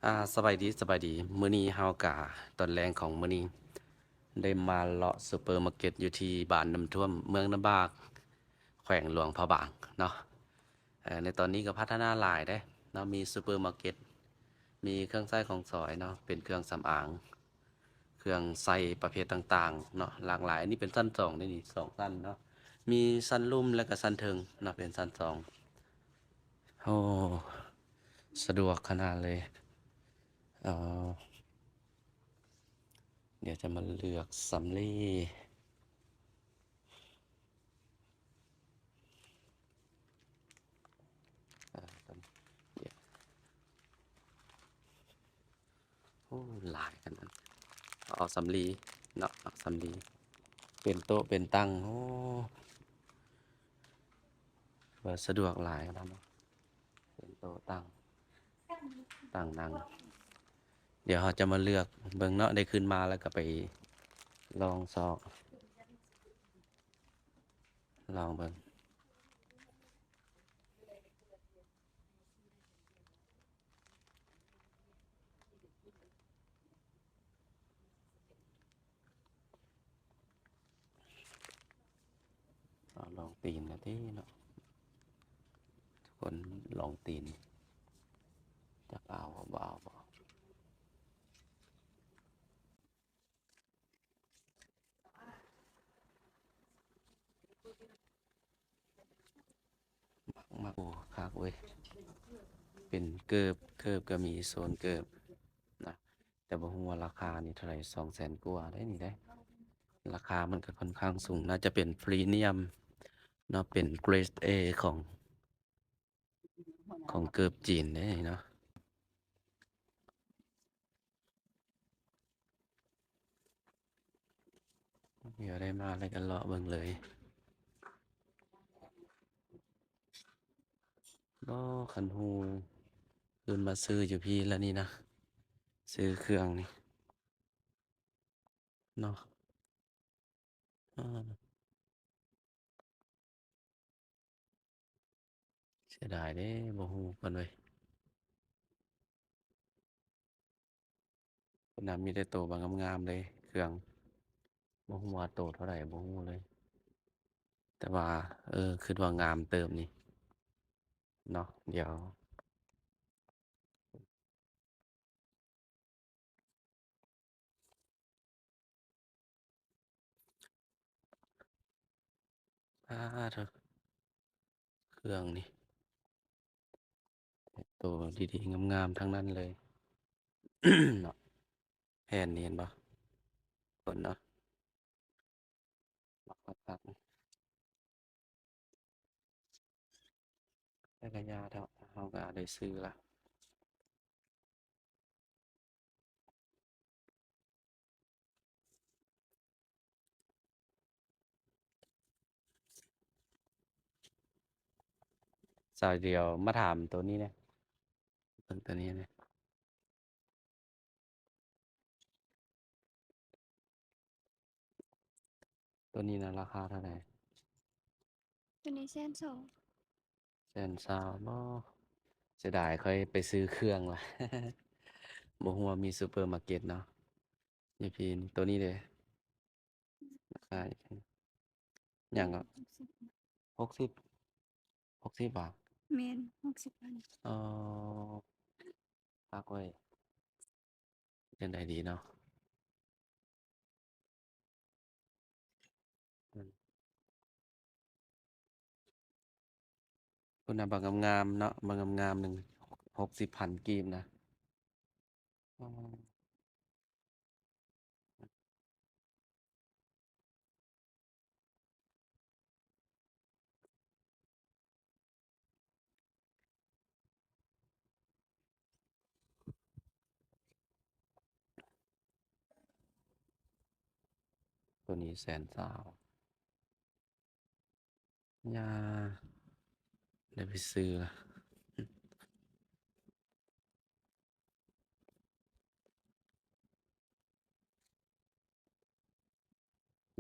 ອາ ສະບາຍດີ ສະບາຍດີ. ມື້ນີ້ເຮົາກະ ຕອນແລງຂອງມື້ນີ້ ໄດ້ມາເລາະຊຸບເປີມາເກັດຢູ່ທີ່ບ້ານນ້ຳຖ້ວມ ເມືອງນ້ຳບາກ ແຂວງຫຼວງພະບາງເນາະ. ເອີ ໃນຕອນນີ້ກໍພັດທະນາຫຼາຍເດ້ເນາະ, ມີຊຸບເປີມາເກັດ ມີເຄື່ອງໃຊ້ຂອງສອຍເນາະ, ເປັນເຄື່ອງສຳອາງ ເຄື່ອງໃຊ້ປະເພດຕ່າງໆເນາະ ຫຼາກຫຼາຍ. ອັນນີ້ເປັນຊັ້ນສອງເດ້ນີ້ ສອງຊັ້ນເນາະ, ມີຊັ້ນລຸ່ມ ແລະກະຊັ້ນເທິງເນາະ ເປັນຊັ້ນສອງ. ໂອ້ ສະດວກຂະໜາດເລີຍ. ເອີ ດຽວຈະມາເລືອກສຳລີ. ເອີ ດຽວ ໂອ້ ຫຼາຍຂະໜາດ. ເອົາສຳລີເນາະ ເອົາສຳລີ ເປັນໂຕະເປັນຕັ່ງ. ໂອ້ ວ່າສະດວກຫຼາຍຂະໜາດເນາະ, ເປັນໂຕະຕັ່ງ ຕັ່ງນັ່ງ. ດຽວເຮົາຈະມາເລືອກເບິ່ງເນາະ, ໄດ້ຂຶ້ນມາແລ້ວກໍໄປລອງຊອກ ລອງເບິ່ງ. ເອົາລອງຕີນນະຕິເນາະ ທຸກຄົນ, ລອງຕີນ ຈັກເອົາບໍ່ເອົາບໍ່. ມັກ ມັກ ໂອ້ ຄັກເວີຍ, ເປັນເກີບ ເກີບກໍມີ ໂຊນເກີບນະ, ແຕ່ບໍ່ຮູ້ວ່າລາຄານີ້ເທົ່າໃດ. ສອງແສນກວ່າໄດ໋ນີ້ໄດ໋, ລາຄາມັນກໍຄ່ອນຂ້າງສູງ, ໜ້າຈະເປັນພຣີມຽມເນາະ, ເປັນເກຣດເອຂອງ ຂອງເກີບຈີນເດ້ເນາະ. ດຽວໄດ້ມາແລ້ວກໍເລາະເບິ່ງເລີຍ. ບໍ່ ຄັນຮູ້ ຄືນມາຊື້ຢູ່ພີ້ແລ້ວນີ້ນະ, ຊື້ເຄື່ອງນີ້ເນາະ. ເອີ ເສຍດາຍເດ້ ບໍ່ຮູ້ເພິ່ນເວີຍ. ເພິ່ນນະມີແຕ່ໂຕບັກງາມໆເລີຍ ເຄື່ອງ ບໍ່ຮູ້ວ່າໂຕເທົ່າໃດ ບໍ່ຮູ້ເລີຍ, ແຕ່ວ່າ ເອີ ຄິດວ່າງາມເຕີບນີ້ເນາະ. ດຽວ ປາໂທ້ ເຄື່ອງນີ້ ໂຕດີໆງາມໆທັງນັ້ນເລີຍເນາະ. ແຜ່ນນີ້ເຫັນບໍ່ ເບິ່ງເນາະ. ແຕ່ກະຢ່າເຖາະ ເຮົາກະໄດ້ຊື້ລະ. ສາວດຽວມາຖາມໂຕນີ້ແດ່ ເບິ່ງໂຕນີ້ແດ່. ໂຕນີ້ນະ ລາຄາເທົ່າໃດ? ໂຕນີ້ແສນສອງ. ແສນຊາວບໍ່? ເສຍດາຍ ຂ້ອຍໄປຊື້ເຄື່ອງລະ ບໍ່ຮູ້ວ່າມີຊຸບເປີມາເກັດເນາະ. ນີ້ພີ່ ໂຕນີ້ເດ ລາຄາຫຍັງເກາະ? ຫົກສິບ ຫົກສິບຫວາ? ແມ່ນ ຫົກສິບພັນ. ເອີ ຝາກໄວ້ ຈັ່ງໃດດີເນາະ? ອືມ ພຸ້ນນະ ບັກງາມໆເນາະ ບັກງາມໆ ໜຶ່ງ ຫົກສິບພັນກີບນະ. ອໍ ໂຕນີ້ແສນຊາວ. ຢ່າ ໄດ້ໄປຊື້ລະ.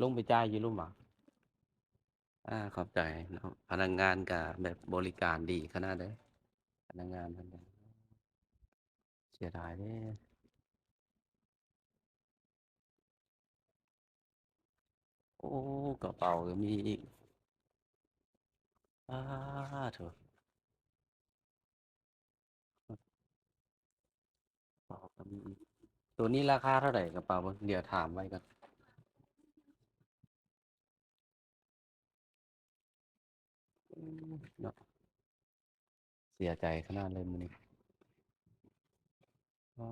ລົງໄປຈ່າຍຢູ່ລຸ່ມຫວາ? ອາ ຂອບໃຈເນາະ. ພະນັກງານກະແບບບໍລິການດີຂະໜາດເດ້ ພະນັກງານເພິ່ນກະ. ສຍດາຍເດ້. ໂອ້ ກະເປົາກະມີອີກ. ອາ ໂທ້ ກະເປົາກະມີອີກ. ໂຕນີ້ລາຄາເທົ່າໃດກະເປົາ? ເບິ່ງ ດຽວຖາມໄວ້ກ່ອນ. ໂອ້ ເນາະ ເສຍໃຈຂະໜາດເລີຍມື້ນີ້. ອໍ